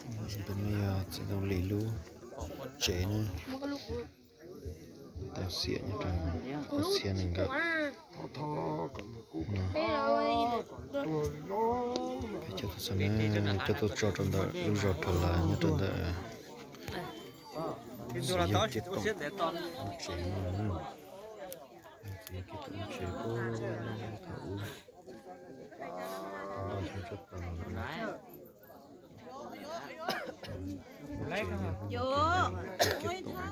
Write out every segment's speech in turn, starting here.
Ntawm no yog txiv Ntxoov Lis lub tsev na. Tau xiam nyob rau txhiab nees nkaum no. Peb coj tuaj txog na, coj tuaj tso rau ntawm lub zos Pha Las nyob rau ntawm Xov Yog Ciaj Toom lub tsev no na. Xov Yog Ciaj Toom lub tsev puag thaum ub, tau ntau xyoo tshaj plaws lawm. Lub tsev yog Xov Yog Ciaj Toom.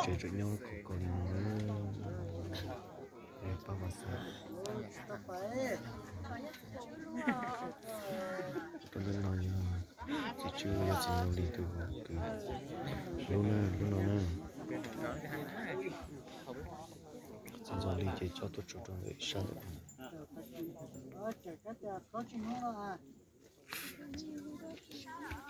Tsev tseem nyob kho kho li no na. Pab vaj xab. Rau ntawm no yog txiv tswv yog txiv Ntxoov Lis tus kwv lub na, lub no na. Txiv Ntxoov Lis ces tso tuaj tsuas rau ntawm sab ntawm no. Nyob ib sab os.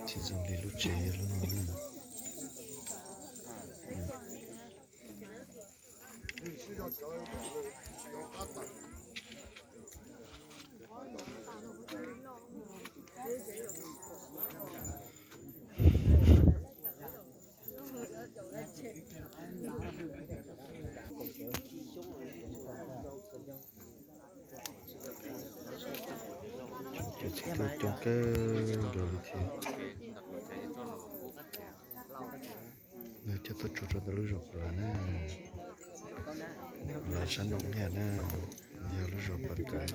Txiv Ntxoov Lis lub tsev yog lub no na. Cov txiv tub coob kawg nkaus li thiab. Nws coj tuaj tsuas rau ntawm lub zos Pha Las na. Pha Las sab Noom Hiaj na, yog lub zos Pha Las.